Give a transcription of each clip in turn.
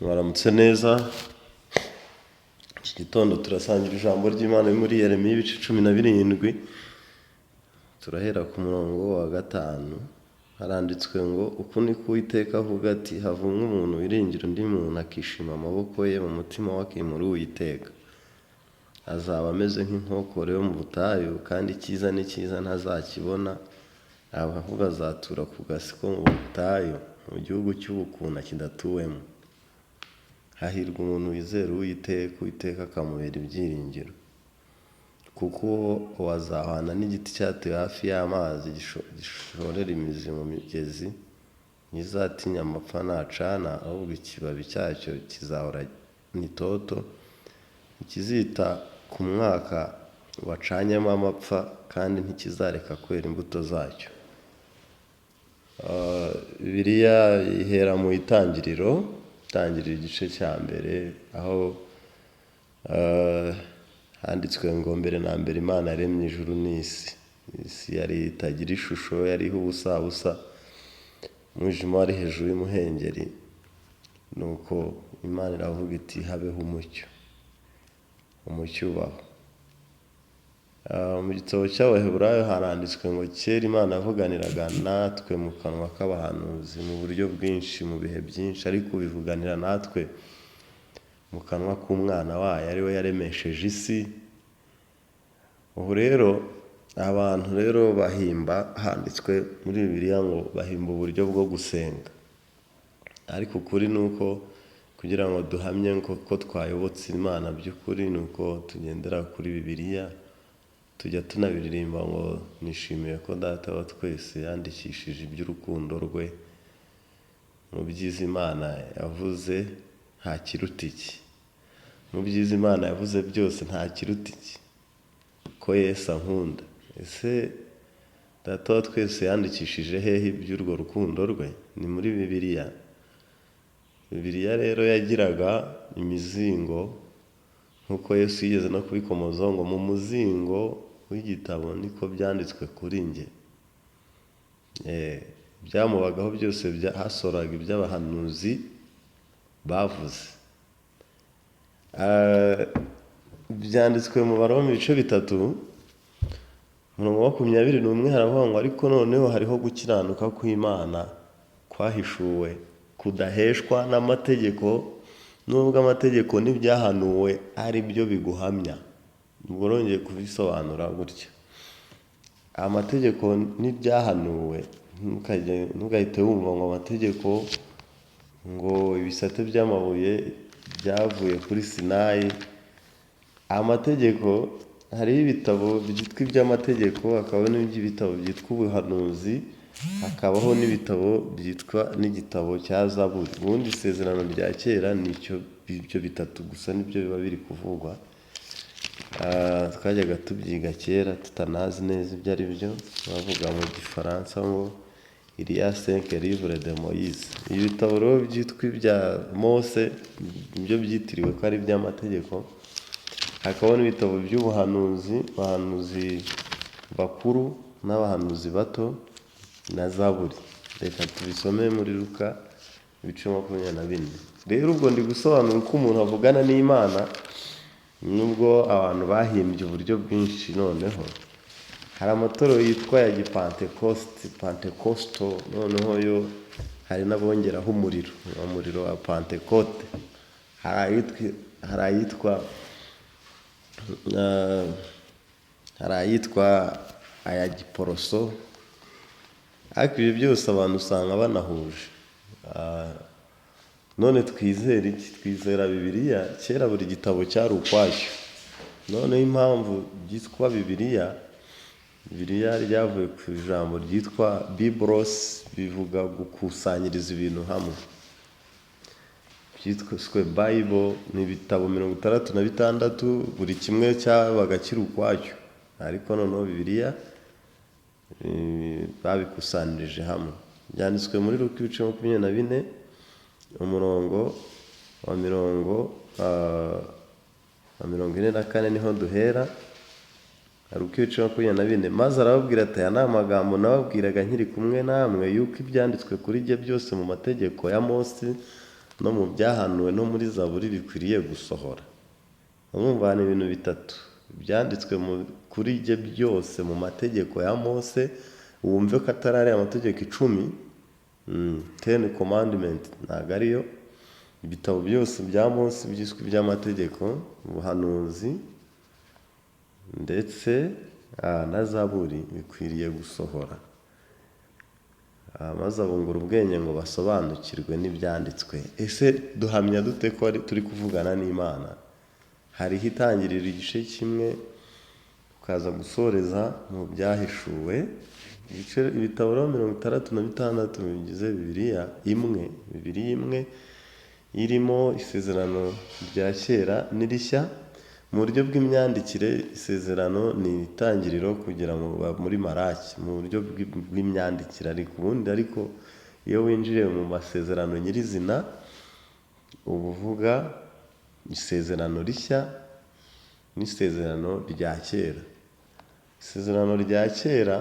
Mwaramutse neza. Iki gitondo turasangira ijambo ry'Imana muri Yeremiya ibice 17, turahera ku murongo wa 5. Haranditswe ngo: "Uku niko Uwiteka avuga ati: Havumwe umuntu wiringira undi muntu, akishima amaboko ye, mu mutima we akimura Uwiteka. Azaba ameze nk'inkokore yo mu butayu, kandi icyiza ni cyiza ntazakibona, ahubwo azatura ku gasi ko mu butayu, mu gihugu cy'ubukuna kidatuwemo. Hahirwa umuntu wizera Uwiteka, Uwiteka akamubera ibyiringiro. Kuko uwo azahwana n'igiti cyatewe hafi y'amazi, gishorera imizi mu migezi, ntizatinya amapfa nacana, ahubwo ikibabi cyacyo kizahora itoto, ntikizita ku mwaka wacanyemo amapfa, kandi ntikizareka kwera imbuto zacyo." Bibiliya ihera mu Itangiriro, Itangiriro igice cya mbere, aho handitswe ngo: "Mbere na mbere Imana yaremye ijuru n'isi. Isi yari itagira ishusho, yariho ubusa busa, umwijima wari hejuru y'umuhengeri. Nuko Imana iravuga iti: 'Habeho umucyo.' Umucyo ubaho." Mu gitabo cy'Abaheburayo haranditswe ngo: "Kera Imana yavuganiraga natwe mu kanwa k'abahanuzi mu buryo bwinshi, mu bihe byinshi, ariko bivuganira natwe mu kanwa k'Umwana wayo, ari we yaremesheje isi." Ubu rero abantu rero bahimba, handitswe muri Bibiliya ngo bahimba uburyo bwo gusenga, ariko ukuri ni uko kugira ngo duhamye ko twayobotse Imana by'ukuri, ni uko tugendera kuri Bibiliya. Tujya tunabiririmba ngo: "Nishimiye ko Data wa twese yandikishije iby'urukundo rwe. Mu byiza Imana yavuze nta kiruta iki. Mu byiza Imana yavuze byose nta kiruta iki, ko Yesu ankunda." Ese Data wa twese yandikishije hehe iby'urwo rukundo rwe? Ni muri Bibiliya. Bibiliya rero yagiraga imizingo, nk'uko Yesu yigeze no kubikomozaho ngo: "Mu muzingo w'igitabo niko byanditswe kuri njye." Ibyamubagaho byose hasohoraga iby'abahanuzi bavuze. Byanditswe mu Baroma ibice 3, umurongo wa 21, haravuga ngo: "Ariko noneho hariho gukiranuka kw'Imana kwahishuwe, kudaheshwa n'amategeko, nubwo amategeko n'ibyahanuwe ari byo biguhamya." Ubwo rongeye kubisobanura gutya: amategeko n'ibyahanuwe, ntugahite wumva ngo amategeko, ngo ibisate by'amabuye byavuye kuri Sinayi. Amategeko, hariho ibitabo byitwa iby'amategeko, hakabaho n'ibitabo byitwa ubuhanuzi, hakabaho n'ibitabo byitwa n'igitabo cya Zaburi. Ubundi Isezerano rya Kera ni ibyo bitatu gusa, nibyo biba biri kuvugwa. Twajyaga tubyiga kera tutanazi neza ibyo ari byo. Bavuga mu Gifaransa ngo: "Il y a cinq livres de Moïse." Ibitabo rero byitwa ibya Mose nibyo byitiriwe ko ari iby'amategeko. Hakabaho n'ibitabo by'ubuhanuzi, abahanuzi bakuru n'abahanuzi bato, na Zaburi. Reka tubisome muri Luka ibice 24. Rero ubwo ndi gusobanura uko umuntu avugana n'Imana, nubwo abantu bahimbye uburyo bwinshi. Noneho hari amatorero yitwa ya gipantekosti, pantekosto, noneho yo hari n'abongeraho umuriro, umuriro wa Pantekote. Hari ayitwa aya giporoso, ariko ibi byose abantu usanga banahuje. None twizere iki? Twizera Bibiliya. Kera buri gitabo cyari ukwacyo. Noneho impamvu byitwa Bibiliya, Bibiliya ryavuye ku ijambo ryitwa biblos, bivuga gukusanyiriza ibintu hamwe. Byitwa Bible, ni ibitabo 66, buri kimwe cyabaga kiri ukwacyo, ariko noneho Bibiliya babikusanirije hamwe. Byanditswe muri Luka ibice 24, umurongo wa 44, niho duhera. Luka ibice 24: "Maze arababwira ati: 'Aya ni amagambo nababwiraga nkiri kumwe namwe, yuko ibyanditswe kuri jye byose mu mategeko ya Mose no mu byahanuwe no muri Zaburi bikwiriye gusohora. Urumva ni ibintu bitatu byanditswe kuri jye byose mu mategeko ya Mose. Wumve ko atari ariya amategeko 10, ten commandment ntabwo ariyo. Ibitabo byose bya Mose byiswe iby'amategeko, ubuhanuzi ndetse na Zaburi bikwiriye gusohora. Maze abungura ubwenge ngo basobanukirwe n'ibyanditswe. Ese duhamya dute ko turi kuvugana n'Imana? Hariho Itangiriro igice kimwe, ukaza gusoreza mu Byahishuwe ibitabo rero 66 bigize Bibiliya imwe. Bibiliya imwe irimo Isezerano rya Kera n'Irishya. Mu buryo bw'imyandikire, Isezerano ni Itangiriro kugera muri Maraki mu buryo bw'imyandikire, ariko ubundi, ariko iyo winjiye mu masezerano nyirizina, uba uvuga Isezerano Rishya n'Isezerano rya Kera. Isezerano rya Kera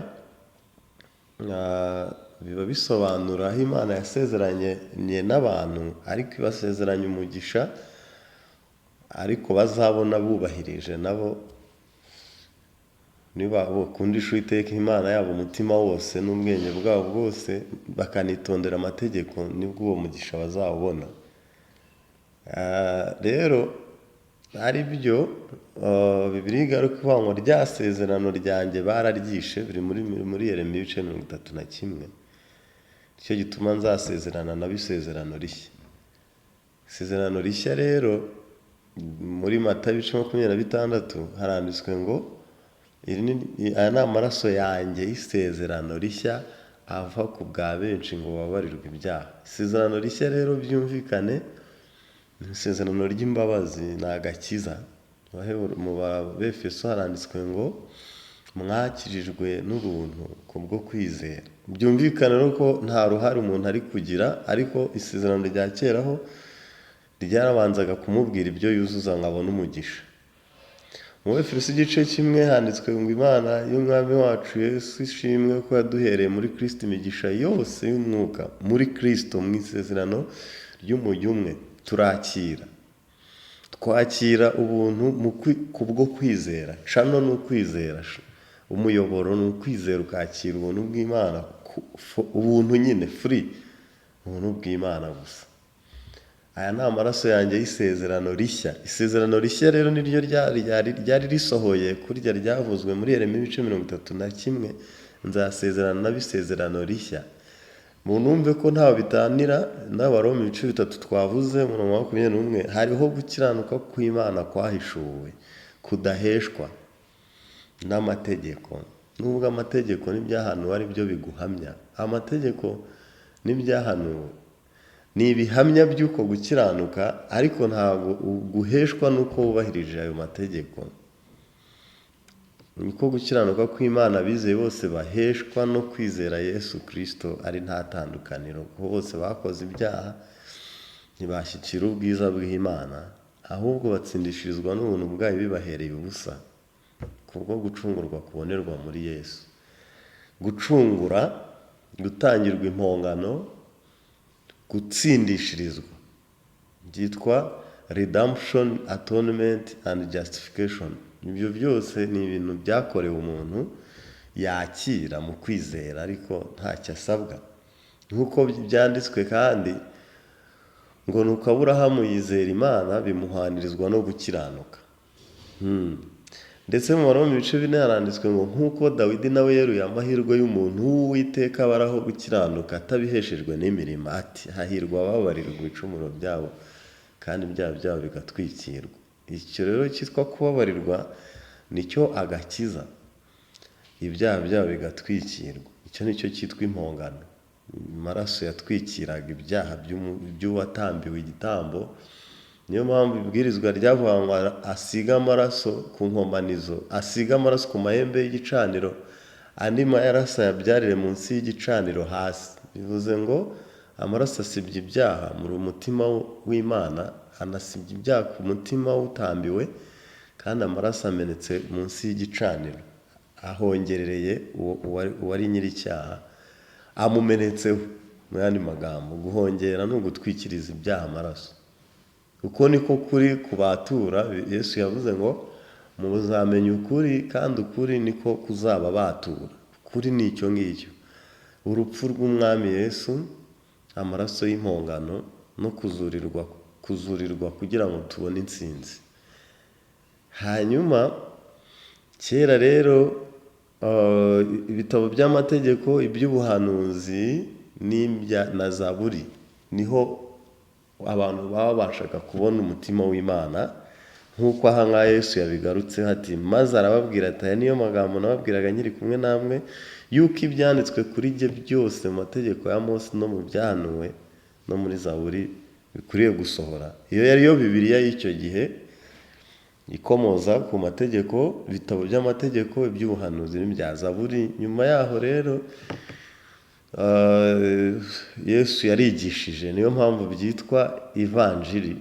biba bisobanura aho Imana yasezeranye n'abantu, ariko ibasezeranya umugisha ariko bazabona bubahirije nabo, niba bakundisha Uwiteka Imana yabo umutima wose n'ubwenge bwabo bwose, bakanitondera amategeko, nibwo uwo mugisha bazawubona. Rero ari byo Bibiliya igaruka ivuga ngo rya sezerano ryanjye bararyishe, biri muri Yeremiya ibice 31. Nicyo gituma nzasezerana nabo isezerano rishya. Isezerano rishya rero, muri Matayo ibice 26 haranditswe ngo aya ni amaraso yanjye y'isezerano rishya ava ku bwa benshi ngo bababarirwe ibyaha. Isezerano rishya rero, byumvikane, ni isezerano ry'imbabazi, ni agakiza. Mu Befeso haranditswe ngo mwakirijwe n'ubuntu kubwo kwizera. Byumvikane rero ko nta ruhare umuntu ari kugira, ariko Isezerano rya Kera ho ryarabanzaga kumubwira ibyo yuzuza ngo abone umugisha. Mu Befeso igice 1 handitswe ngo Imana y'Umwami wacu Yesu ishimwe ko yaduhereye muri Kristo imigisha yose y'umwuka. Muri Kristo, mu isezerano ry'umujyi umwe, turakira, twakira ubuntu kubwo kwizera. Cano ni ukwizera, umuyoboro ni ukwizera, ukakira ubuntu bw'Imana, ubuntu nyine, free, ubuntu bw'Imana gusa. Aya ni amaraso yanjye y'isezerano rishya. Isezerano rishya rero niryo ryari risohoye kurya ryavuzwe muri Yeremiya ibice 31, nzasezerana nabo isezerano rishya. Munumve ko ntawe bitanira n'Abaroma ibice 3 twavuze, umurongo wa 21, hariho gukiranuka kw'Imana kwahishuwe kudaheshwa n'amategeko. Nubwo amategeko n'ibyahanuwe ari byo biguhamya, amategeko n'ibyahanuwe ni ibihamya by'uko gukiranuka, ariko ntabwo guheshwa n'uko wubahirije ayo mategeko. Niko gukiranuka kw'Imana bizeye bose baheshwa no kwizera Yesu Kristo, ari nta tandukaniro, kuko bose bakoze ibyaha ntibashyikira ubwiza bw'Imana, ahubwo batsindishirizwa n'ubuntu bwayo bibahereye ubusa kubwo gucungurwa kubonerwa muri Yesu. Gucungura, gutangirwa impongano, gutsindishirizwa, byitwa redemption, atonement and justification. Ibyo byose ni ibintu byakorewe umuntu yakira mu kwizera, ariko ntacyo asabwa. Nk'uko byanditswe kandi ngo nuko Aburahamu yizera Imana bimuhanirizwa no gukiranuka. Ndetse mu Baroma ibice 4 haranditswe ngo nk'uko Dawidi nawe yeruye amahirwe y'umuntu w'Uwiteka abaraho gukiranuka atabiheshejwe n'imirimo, ati hahirwa abababarirwa ibicumuro byabo kandi ibyaha byabo bigatwikirwa. Icyo rero cyitwa kubabarirwa nicyo agakiza, ibyaha byabo bigatwikirwa. Icyo nicyo cyitwa impongano. Amaraso yatwikiraga ibyaha by'uwatambiwe igitambo. Niyo mpamvu ibwirizwa ryavuga ngo asige amaraso ku nkomanizo, asige amaraso ku mahembe y'igicaniro, andi maraso ayabyarire munsi y'igicaniro hasi. Bivuze ngo amaraso asibya ibyaha mu mutima w'Imana, anasibya ibyaha ku mutima w'utambiwe, kandi amaraso amenetse munsi y'igicaniro ahongerereye uwari nyir'icyaha, amumenetseho. Mu yandi magambo, guhongera ni ugutwikiriza ibyaha amaraso. Uko niko kuri kubatura. Yesu yavuze ngo muzamenya ukuri kandi ukuri niko kuzababatura. Ukuri ni icyo ngicyo: urupfu rw'Umwami Yesu, amaraso y'impongano no kuzurirwa kugira ngo tubone intsinzi. Hanyuma kera rero ibitabo by'amategeko, iby'ubuhanuzi n'ibya na Zaburi, niho abantu babashaga kubona umutima w'Imana, nk'uko aha ngaha Yesu yabigarutseho ati: "Maze arababwira ati: Aya niyo magambo nababwiraga nkiri kumwe namwe, yuko ibyanditswe kuri jye byose mu mategeko ya Mose no mu byahanuwe no muri Zaburi bikwiriye gusohora." Iyo yari yo Bibiliya y'icyo gihe, ikomoza ku mategeko, ibitabo by'amategeko, iby'ubuhanuzi n'ibya Zaburi. Nyuma yaho rero Yesu yarigishije, niyo mpamvu byitwa Ivanjiri,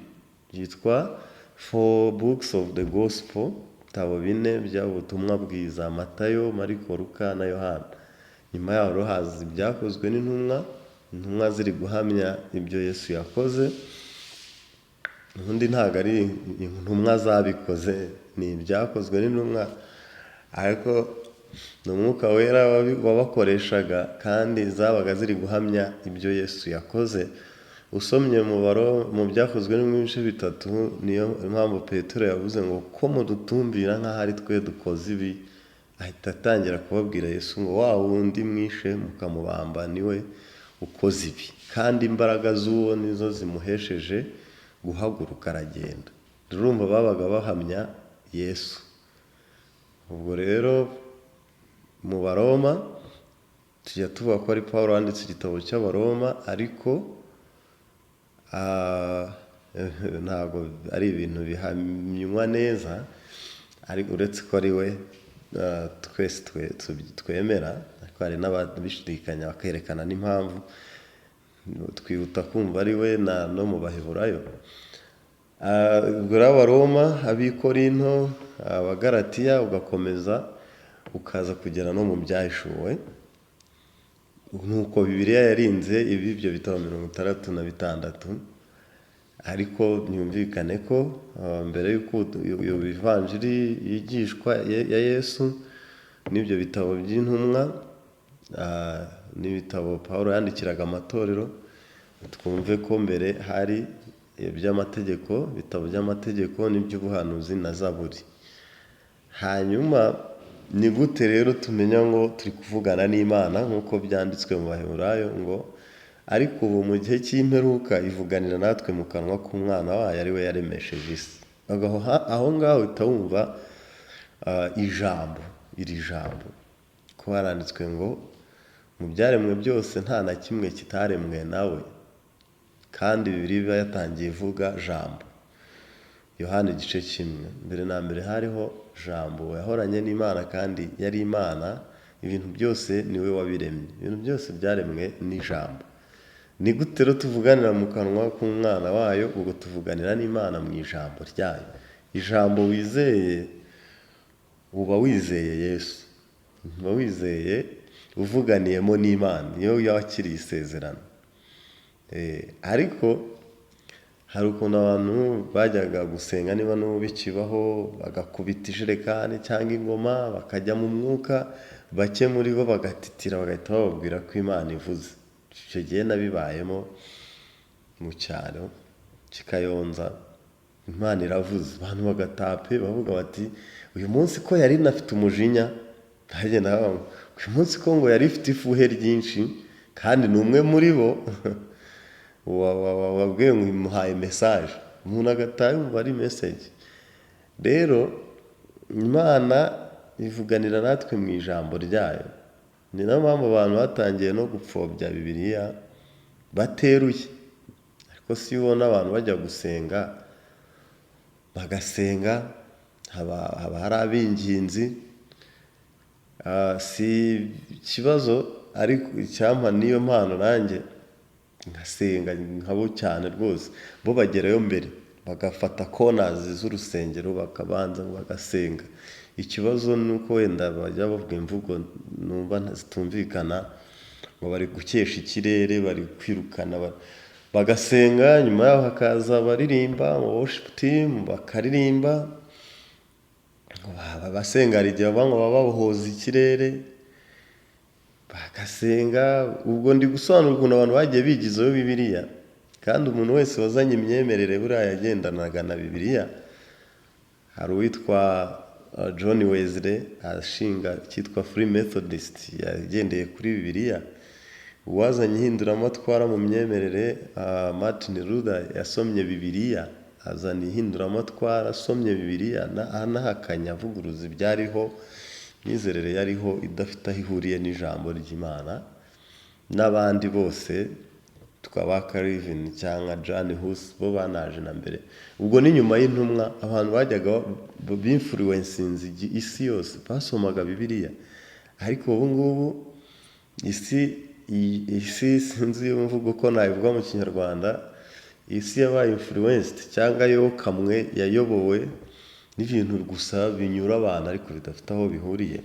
byitwa Four Books of the Gospel, ibitabo bine by'ubutumwa bwiza: Matayo, Mariko, Luka na Yohana. Nyuma yaho rero haza Ibyakozwe n'Intumwa, intumwa ziri guhamya ibyo Yesu yakoze. Ubundi ntabwo ari intumwa zabikoze, ni Ibyakozwe n'Intumwa, ariko ni Umwuka Wera wabakoreshaga, kandi zabaga ziri guhamya ibyo Yesu yakoze. Usomye mu Byakozwe n'ibice 3, niyo mpamvu Petero yavuze ngo: "Ko mudutumbira nk'aho ari twe dukoze ibi?" Ahita atangira kubabwira Yesu ngo: "Wa wundi mwishe mukamubamba niwe ukoze ibi, kandi imbaraga z'uwo nizo zimuhesheje guhaguruka aragenda." Urumva babaga bahamya Yesu. Ubwo rero mu Baroma tujya tuvuga ko ari Paul wanditse igitabo cy'Abaroma, ariko ntabwo ari ibintu bihamywa neza, ariko uretse ko ari we twese twemera, ariko hari n'ababishidikanya bakerekana n'impamvu. Twihuta kumva ari we no mu Baheburayo. Ubwo rero Abaroma, Abikorinto, Abagaratiya, ugakomeza ukaza kugera no mu Byahishuwe. Nk'uko Bibiliya yarinze ibi ibyo bitabo 66, ariko byumvikane ko mbere y'uko iyo Ivanjiri yigishwa ya Yesu n'ibyo bitabo by'intumwa n'ibitabo Paul yandikiraga amatorero, twumve ko mbere hari iby'amategeko, ibitabo by'amategeko n'iby'ubuhanuzi na Zaburi. Hanyuma ni gute rero tumenya ngo turi kuvugana n'Imana, nk'uko byanditswe mu Baheburayo ngo: "Ariko ubu mu gihe cy'imperuka ivuganira natwe mu kanwa k'Umwana wayo, ari we yaremesheje isi"? Aho ngaho uhita wumva ijambo, iri jambo, ko haranditswe ngo mu byaremwe byose nta na kimwe kitaremwe nawe, kandi Bibiliya iba yatangiye ivuga Jambo. Yohana igice 1: "Mbere na mbere hariho Jambo, yahoranye n'Imana kandi yari Imana, ibintu byose niwe wabiremye." Ibintu byose byaremwe n'Ijambo. Ni gute rero tuvuganira mu kanwa k'Umwana wayo? Ubwo tuvuganira n'Imana mu ijambo ryayo. Ijambo wizeye, uba wizeye Yesu, uba wizeye uvuganiyemo n'Imana iyo wakiriye isezerano. Ariko hari ukuntu abantu bajyaga gusenga, niba n'ubu bikibaho, bagakubita ijerekani cyangwa ingoma, bakajya mu mwuka, bake muri bo bagatitira, bagahita bababwira ko Imana ivuze. Icyo gihe nabibayemo mu cyaro cy'i Kayonza, Imana iravuze, abantu bagataha pe, bavuga bati: "Uyu munsi ko yari inafite umujinya?" Bagenda bavuga ngo: "Uyu munsi ko ngo yari ifite ifuhe ryinshi?" Kandi ni umwe muri bo wabwiye ngo imuhaye message, umuntu agataha yumva ari message. Rero Imana ivuganira natwe mu ijambo ryayo. Ni nayo mpamvu abantu batangiye no gupfobya Bibiliya bateruye. Ariko si iyo ubona abantu bajya gusenga, bagasenga, haba hari abinginzi, si ikibazo, ariko icyampa niyo mpano nanjye ngasenga nkabo cyane rwose. Bo bagerayo mbere, bagafata corners z'urusengero, bakabanza bagasenga. Ikibazo ni uko wenda bajya bavuga imvugo numva zitumvikana. Ngo bari gukesha ikirere, bari kwirukana, bagasenga. Nyuma yaho hakaza abaririmba mu worship team, bakaririmba ngo basenga. Hari igihe bavuga ngo baba babohoza ikirere, bagasenga. Ubwo ndi gusobanura ukuntu abantu bagiye bigizayo Bibiliya, kandi umuntu wese wazanye imyemerere buriya yagendanaga na Bibiliya. Hari uwitwa John Wesley, ashinga icyitwa Free Methodist, yagendeye kuri Bibiliya. Uwazanye ihinduramatwara mu myemerere, Martin Luther, yasomye Bibiliya, azana ihinduramatwara asomye Bibiliya, anahakanya, avuguruza ibyariho, imyizerere yariho idafite aho ihuriye n'ijambo ry'Imana. N'abandi bose twaba, Calvin cyangwa John Hus, bo banaje na mbere. Ubwo ni nyuma y'intumwa. Abantu bajyaga binfluencinze isi yose basomaga Bibiliya. Ariko ubu ngubu isi, sinzi iyo mvugo uko nabivuga mu Kinyarwanda, isi yabaye influenced cyangwa yokamwe, yayobowe n'ibintu gusa binyura abantu ariko bidafite aho bihuriye.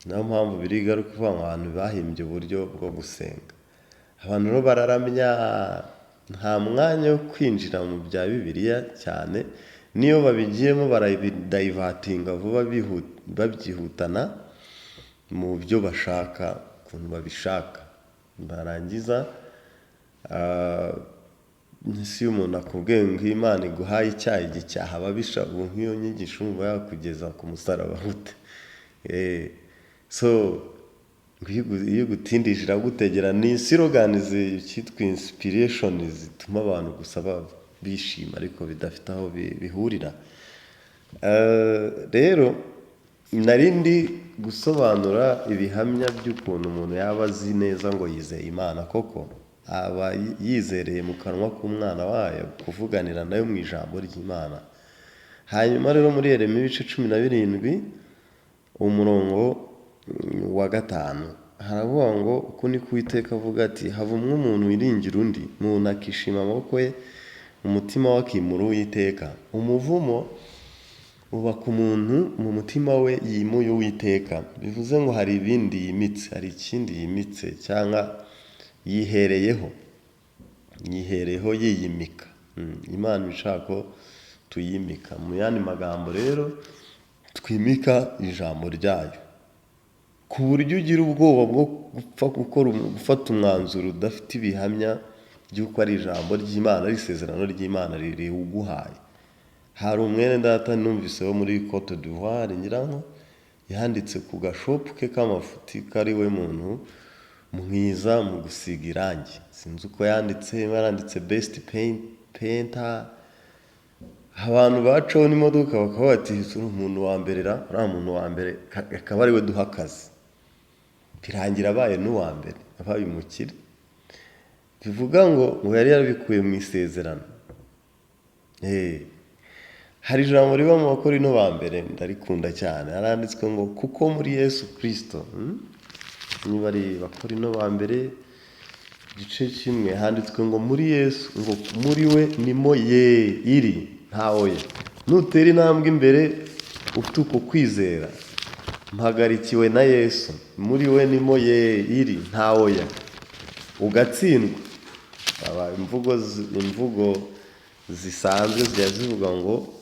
Niyo mpamvu biriga ari ukuvuga ngo abantu bahimbye uburyo bwo gusenga. Abantu rero bararamya, nta mwanya wo kwinjira mu bya Bibiliya cyane. Niyo babigiyemo barabidivertinga vuba, babyihutana mu byo bashaka, ukuntu babishaka. Barangiza, ese iyo umuntu akubwiye ngo Imana iguhaye icyaha, igicyaha ababisha, ubu nk'iyo nyigisho urumva yakugeza ku musaraba gute? So ngo iyo igutindije iragutegera, ni slogan cyitwa inspiration zituma abantu gusa bishima, ariko bidafite aho bihurira. Rero nari ndi gusobanura ibihamya by'ukuntu umuntu yaba azi neza ngo yizeye Imana koko, aba yizereye mu kanwa k'umwana wayo, kuvuganira nayo mu ijambo ry'Imana. Hanyuma rero muri Yeremiya ibice 17, umurongo wa 5, haravuga ngo: "Uku niko Uwiteka avuga ati: Havumwe umuntu wiringira undi muntu, akishima amaboko ye, umutima we akimura Uwiteka." Umuvumo uba ku muntu mu mutima we yimuye Uwiteka. Bivuze ngo hari ibindi yimitse, hari ikindi yimitse cyangwa yihereyeho, yihereyeho, yiyimika. Imana ishaka ko tuyimika. Mu yandi magambo rero, twimika ijambo ryayo, ku buryo ugira ubwoba bwo gupfa gukora, gufata umwanzuro udafite ibihamya by'uko ari ijambo ry'Imana, ari isezerano ry'Imana riwuguhaye. Hari umwene data numvise wo muri Cote d'Ivoire, ngira ngo yanditse ku gashop ke k'amafuti ko ari we muntu mwiza mu gusiga irangi. Sinzi uko yanditse, niba yaranditse best painter. Abantu bacaho n'imodoka bakaba bati: "Uri umuntu wa mbere ra, uriya muntu wa mbere akaba ari we duha akazi." Birangira abaye n'uwa mbere, abaye umukire. Bivuga ngo yari yarabikuye mu isezerano. Hari ijambo riba mu Bakorinto ba mbere, ndarikunda cyane. Haranditswe ngo kuko muri Yesu Kirisito, niba ari Bakorinto ba mbere igice 1, handitswe ngo muri Yesu, ngo muri we nimo ye iri, nta oya. Nutera intambwe imbere ufite uko kwizera, mpagarikiwe na Yesu, muri we nimo ye iri, nta oya, ugatsindwa. Imvugo zisanzwe zijya zivuga ngo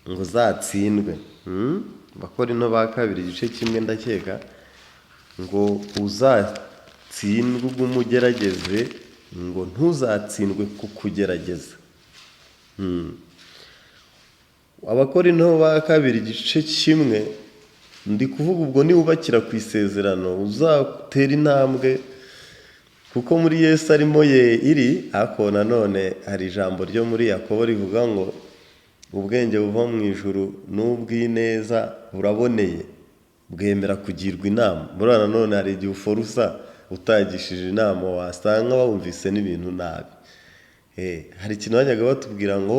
uzatsindwe. Abakorinto ba kabiri igice 1, ndakeka, ngo uzatsindwe ugume ugerageze, ngo ntuzatsindwe ku kugerageza. Abakorinto ba kabiri igice 1, ndi kuvuga ubwo niwubakira ku isezerano, uzatera intambwe kuko muri Yesu arimo ye iri. Ariko nanone hari ijambo ryo muri Yakobo rivuga ngo ubwenge buva mu ijuru n'ubw'ineza, buraboneye, bwemera kugirwa inama. Buriya nanone hari igihe uforusa utagishije inama, wasanga wumvise n'ibintu nabi. Hari ikintu bajyaga batubwira ngo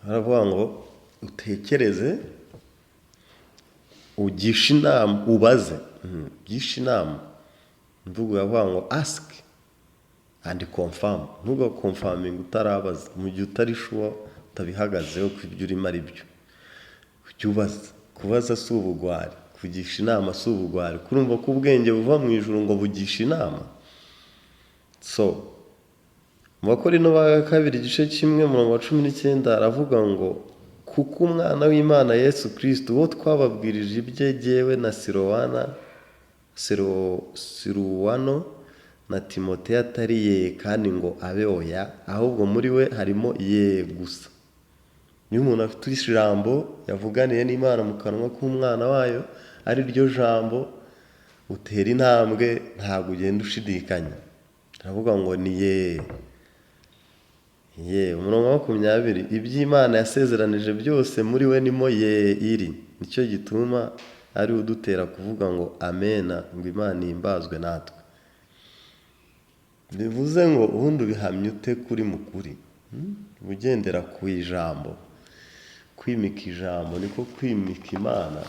baravuga ngo utekereze, ugishe inama, ubaze, ugishe inama. Imvugo yavuga ngo ask and confirm. Ntugaconfirminge utarabaza. Mu gihe utari sure, utabihagazeho ko ibyo urimo ari byo, ujye ubaza. Kubaza si ubugwari. Kugisha inama si ubugwari. Kurumva ko ubwenge buva mu ijuru ngo bugisha inama. So mu Bakorinto ba kabiri igice 1 umurongo wa 19 aravuga ngo kuko umwana w'Imana Yesu Kristo uwo twababwirije ibye jyewe na Siluwano na Timoteyo atari ye kandi ngo abe oya, ahubwo muri we harimo ye gusa. Niyo umuntu afite ijambo yavuganiye n'Imana mu kanwa k'umwana wayo, ari ryo jambo, utera intambwe ntabwo ugenda ushidikanya. Aravuga ngo ni ye. Ye, umurongo wa 20, iby'Imana yasezeranije byose muri we nimo ye iri. Nicyo gituma ari udutera kuvuga ngo amena, ngo Imana ihimbazwe natwe. Bivuze ngo ubundi ubihamya ute kuri mukuri? Ugendera ku ijambo. Kwimika ijambo niko kwimika Imana.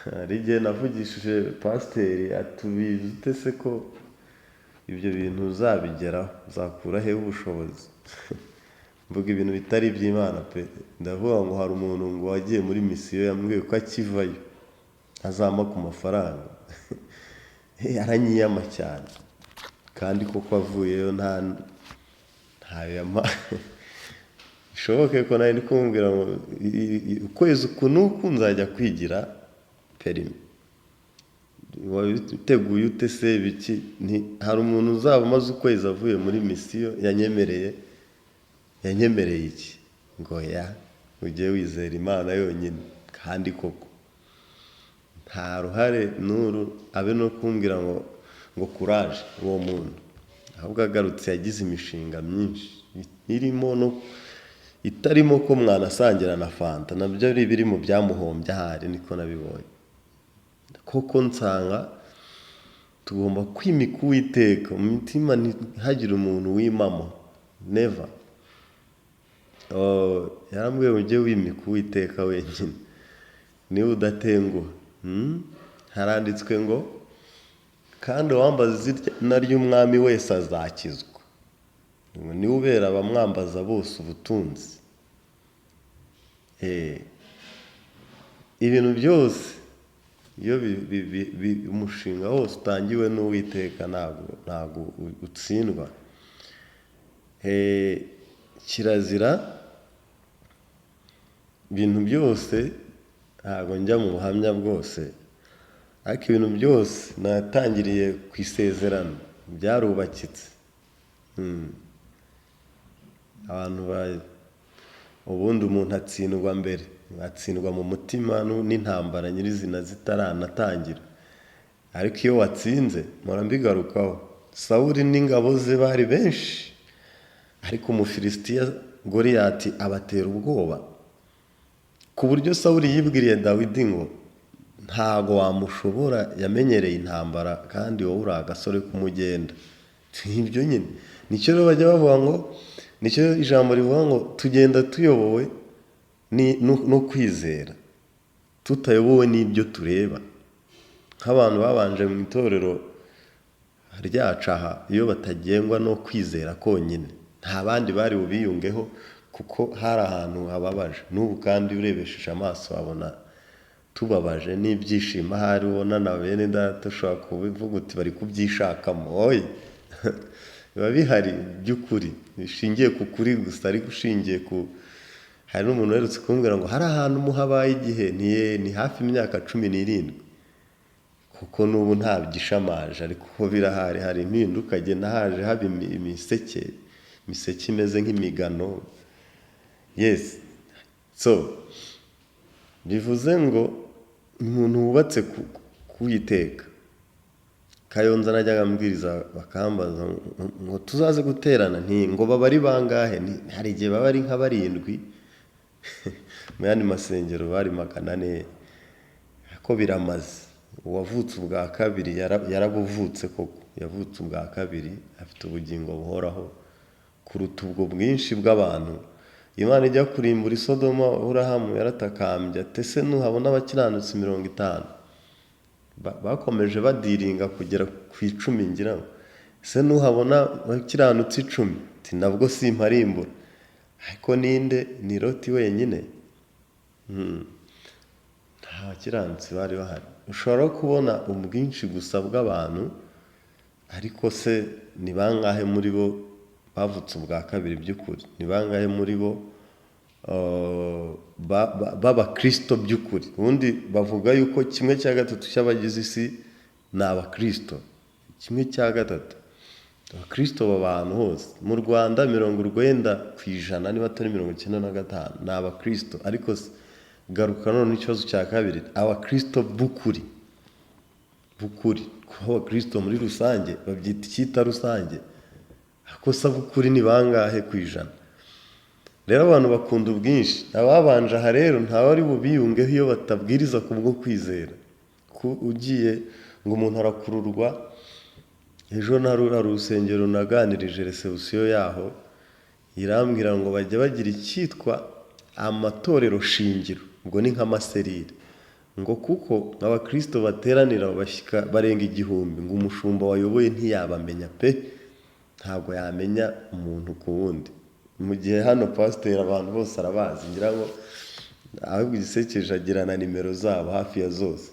Hari igihe navugishije pasiteri atubizi ute se ko ibyo bintu uzabigeraho, uzakura he ubushobozi? Mvuga ibintu bitari iby'Imana pe. Ndavuga ngo hari umuntu ngo wagiye muri misiyo yambwiye ko akivayo azampa ku mafaranga. Aranyiyama cyane, kandi koko avuyeyo ntayo yampa. Bishoboke ko nari ndi kumubwira ngo ukwezi uku n'uku nzajya kwigira perimi. Wabiteguye ute se biki? Hari umuntu uzaba umaze ukwezi avuye muri misiyo yanyemereye iki? Ngo ya, ujye wizera Imana yonyine. Kandi koko nta ruhare n'uru abe no kumbwira ngo courage uwo muntu, ahubwo agarutse yagize imishinga myinshi irimo no itarimo ko mwanasangira na fanta, nabyo ari biri mu byamuhombye ahari, niko nabibonye. Koko nsanga tugomba kwimika Uwiteka mu mitima, ntihagire umuntu wimamo, never. Yarambwiye ngo ujye wimika Uwiteka wenyine, niwe udatenguha. Haranditswe ngo kandi uwambaza izina ry'umwami wese azakizwa, niwe ubera abamwambaza bose ubutunzi. Ibintu byose iyo umushinga wose utangiwe n'Uwiteka ntabwo utsindwa. Kirazira ibintu byose, ntabwo njya mu buhamya bwose, ariko ibintu byose natangiriye ku isezerano byarubakitse. Abantu ubundi umuntu atsindwa mbere, atsindwa mu mutima n'intambara nyirizina zitaranatangira. Ariko iyo watsinze, mpora mbigarukaho, Sawuli n'ingabo ze bari benshi, ariko Umufilisitiya Goliyati abatera ubwoba, ku buryo Sawuli yibwiriye Dawidi ngo ntago wamushobora, yamenyereye intambara kandi wowe uri agasore k'umugenda. Ibyo nyine nicyo rero bajya bavuga ngo, nicyo ijambo rivuga ngo tugenda tuyobowe no kwizera, tutayobowe n'ibyo tureba. Nk'abantu babanje mu itorero ryacu aha, iyo batagengwa no kwizera konyine, nta bandi bari bubiyungeho, kuko hari ahantu hababaje. N'ubu kandi urebesheje amaso wabona tubabaje n'ibyishimo, ahari ubona na bene data ushobora kubivuga uti bari kubyishakamo. Oya, biba bihari by'ukuri, bishingiye ku kuri gusa, ariko ushingiye ku hari n'umuntu uherutse kumbwira ngo hari ahantu muhabaye igihe, ni hafi imyaka 17, kuko n'ubu nta gishamaje, ariko birahari, hari impinduka. Agenda haje haba imiseke, imiseke imeze nk'imigano. Yes, so bivuze ngo umuntu wubatse ku Uwiteka. Kayonza najyaga mbwiriza bakambaza ngo tuzaze guterana, nti ngo baba ari bangahe? Hari igihe baba ari nka 7, mu yandi masengero bari 400, ariko biramaze. Uwavutse ubwa kabiri yarabuvutse koko, yavutse ubwa kabiri afite ubugingo buhoraho kuruta ubwo bwinshi bw'abantu. Imana ijya kurimbura Isodoma, Aburahamu yaratakambye ati ese nuhabona abakiranutsi 50? Bakomeje badiringa kugera ku 10, ngira ngo ese nuhabona abakiranutsi 10? Ati nabwo simparimbura. Ariko ninde? Ni Loti wenyine. Nta bakiranutsi bari bahari. Ushobora kubona ubwinshi gusa bw'abantu, ariko se ni bangahe muri bo bavutse ubwa kabiri by'ukuri? Ni bangahe muri bo b'abakirisito by'ukuri? Ubundi bavuga yuko 1/3 cy'abagize isi ni abakirisito. 1/3 abakirisito baba ahantu hose. Mu Rwanda 90%, niba atari 95, ni abakirisito. Ariko se garuka none ikibazo cya kabiri: abakirisito b'ukuri, b'ukuri. Kuba abakirisito muri rusange babyita icyita rusange, ariko se ab'ukuri ni bangahe ku ijana? Rero abantu bakunda ubwinshi. Ababanje aha rero ntawari bubiyungeho iyo batabwiriza kubwo kwizera. Ko ugiye ngo umuntu arakururwa. Ejo hari urusengero naganirije, réception yaho irambwira ngo bajya bagira icyitwa amatorero shingiro, ubwo ni nk'amaserire, ngo kuko abakirisito bateranira bashyika barenga 1000, ngo umushumba wayoboye ntiyabamenya pe, ntabwo yamenya umuntu ku wundi. Mu gihe hano pasiteri abantu bose arabazi, ngira ngo ahubwo igisekeje agira na nimero zabo hafi ya zose.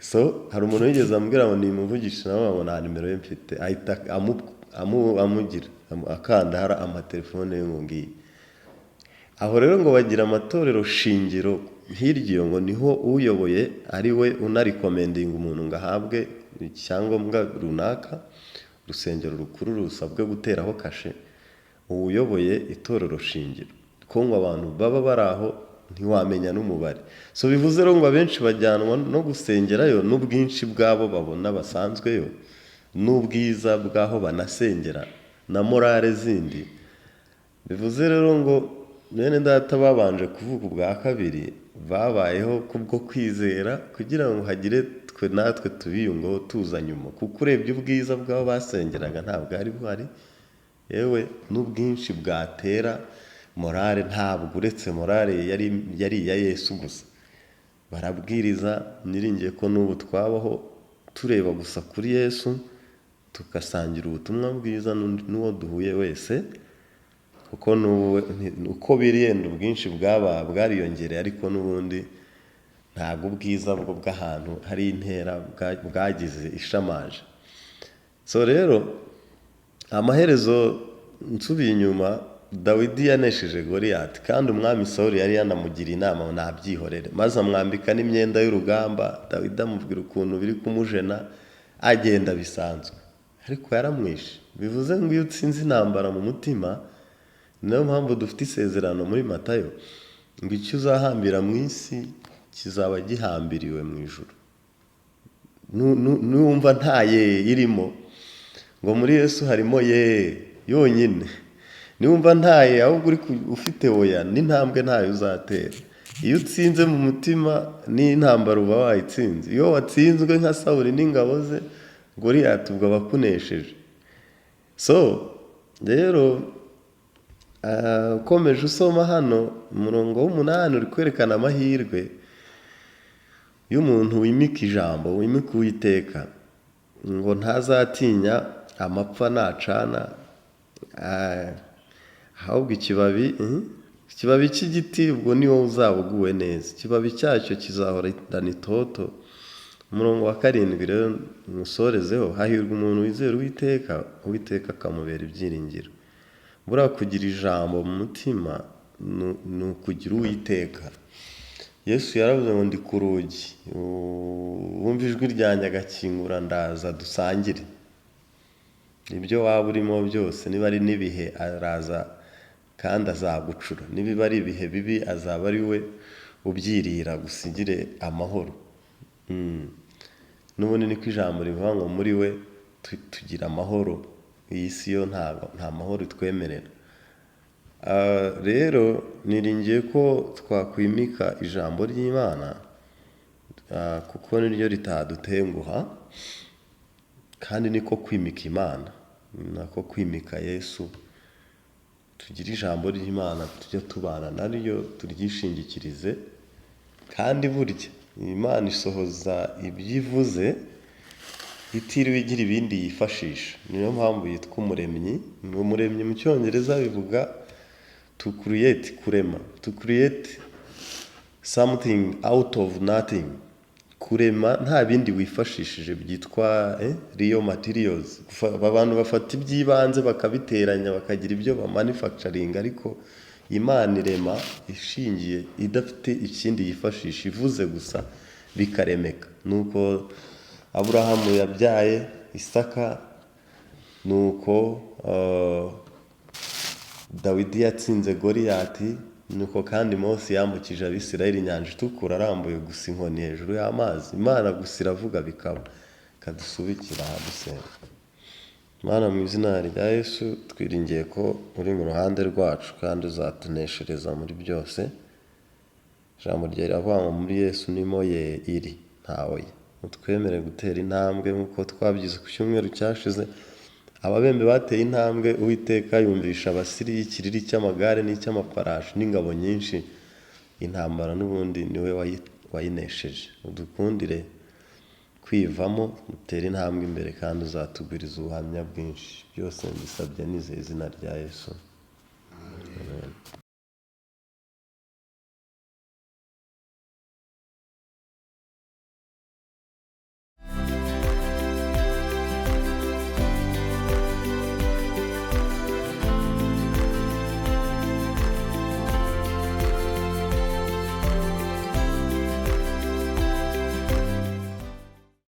So hari umuntu wigeze ambwira ngo nimuvugishe, nawe ngo nta nimero ye mfite, ahita amugira akanda hari amatelefone ye ngo ngiyi aho. Rero ngo bagira amatorero shingiro hirya iyo, ngo niho uyoboye ari we unarecommendinga umuntu ngo ahabwe icyangombwa runaka, urusengero rukuru rusabwe guteraho kashe uyoboye itorero shingiro, ko ngo abantu baba bari aho ntiwamenya n'umubare. So bivuze rero ngo abenshi bajyanwa no gusengerayo n'ubwinshi bw'abo babona basanzweyo, n'ubwiza bw'aho banasengera, na morale zindi. Bivuze rero ngo bene data babanje kuvuga ubwa kabiri babayeho kubwo kwizera, kugira ngo hagire twe natwe tubiyungeho tuza nyuma, kuko urebye ubwiza bw'aho basengeraga ntabwo bwari buhari, yewe n'ubwinshi bwatera morale ntabwo, uretse morale yari iya Yesu gusa. Barabwiriza. Niringiye ko n'ubu twabaho tureba gusa kuri Yesu, tugasangira ubutumwa bwiza n'uwo duhuye wese, kuko uko biri yenda ubwinshi bwaba bwariyongereye, ariko n'ubundi ntabwo ubwiza bwo bw'ahantu hari intera bwagize ishamaje. So rero amaherezo, nsubiye inyuma, Dawidi yanesheje Goriyati, kandi umwami Sawuli yari yanamugiriye inama ngo nabyihorere, maze amwambika n'imyenda y'urugamba. Dawidi amubwira ukuntu biri kumujena, agenda bisanzwe, ariko yaramwishe. Bivuze ngo iyo utsinze intambara mu mutima, niyo mpamvu dufite isezerano muri Matayo ngo icyo uzahambira mu isi kizaba gihambiriwe mu ijuru. Numva nta ye irimo, ngo muri Yesu harimo ye yonyine, niwumva ntaye ahubwo uri ufite oya, n'intambwe ntayo uzatera. Iyo utsinze mu mutima, n'intambara uba wayitsinze. Iyo watsinzwe nka Sawuli n'ingabo ze, Goriyati ubwo aba akunesheje. So rero ukomeje usoma hano, umurongo w'umunani uri kwerekana amahirwe y'umuntu wimika ijambo, wimika Uwiteka, ngo ntazatinya amapfa nacana, ahubwo ikibabi cy'igiti, ubwo ni wowe uzaba uguwe neza, ikibabi cyacyo kizahorana itoto. Umurongo wa karindwi rero musorezeho: hahirwa umuntu wizera Uwiteka, Uwiteka akamubera ibyiringiro. Buriya kugira ijambo mu mutima ni ukugira Uwiteka. Yesu yaravuze ngo: "Ndi ku rugi, wumva ijwi ryanjye agakingura, ndaza dusangire." Ibyo waba urimo byose, niba ari n'ibihe, araza kandi azagucura. Niba ari ibihe bibi, azaba ari we ubyirira, gusigire amahoro. N'ubundi niko ijambo rivuga ngo muri we tugira amahoro. Iyi si yo ntabwo nta mahoro itwemerera. Rero niringiye ko twakwimika ijambo ry'Imana, kuko niryo ritadutenguha, kandi niko kwimika Imana, ni nako kwimika Yesu. Tugire ijambo ry'Imana, tujye tubana naryo, turyishingikirize. Kandi burya Imana isohoza ibyo ivuze itiriwe igira ibindi yifashisha. Niyo mpamvu yitwa Umuremyi. Umuremyi mu Cyongereza bivuga to create, kurema, to create. Something out of nothing, kurema nta bindi wifashishije byitwa real materials. Abantu bafata iby'ibanze bakabiteranya, bakagira ibyo bamanufacturing, ariko Imana irema ishingiye idafite ikindi yifashisha, ivuze gusa bikaremeka. Nuko Aburahamu yabyaye Isaka, nuko Dawidi yatsinze Goliyati, nuko kandi Mose yambukije Abisirayeli inyanja itukura arambuye gusa inkoni hejuru y'amazi. Imana gusa iravuga bikaba. Kadusubikira aha dusenga. Mana, mu izina rya Yesu, twiringiye ko uri mu ruhande rwacu kandi uzatuneshereza muri byose. Ijambo ryawe riravuga ngo muri Yesu nimo ye iri, ntawe ye. Utwemere gutera intambwe nk'uko twabyize ku cyumweru cyashize. Ababembe bateye intambwe, Uwiteka yumvisha Abasiriya ikiriri cy'amagare n'icy'amafarashi n'ingabo nyinshi. Intambara n'ubundi niwe wayinesheje. Udukundire kwivamo, utere intambwe imbere, kandi uzatugwiriza ubuhamya bwinshi. Byose mbisabye nizeye izina rya Yesu.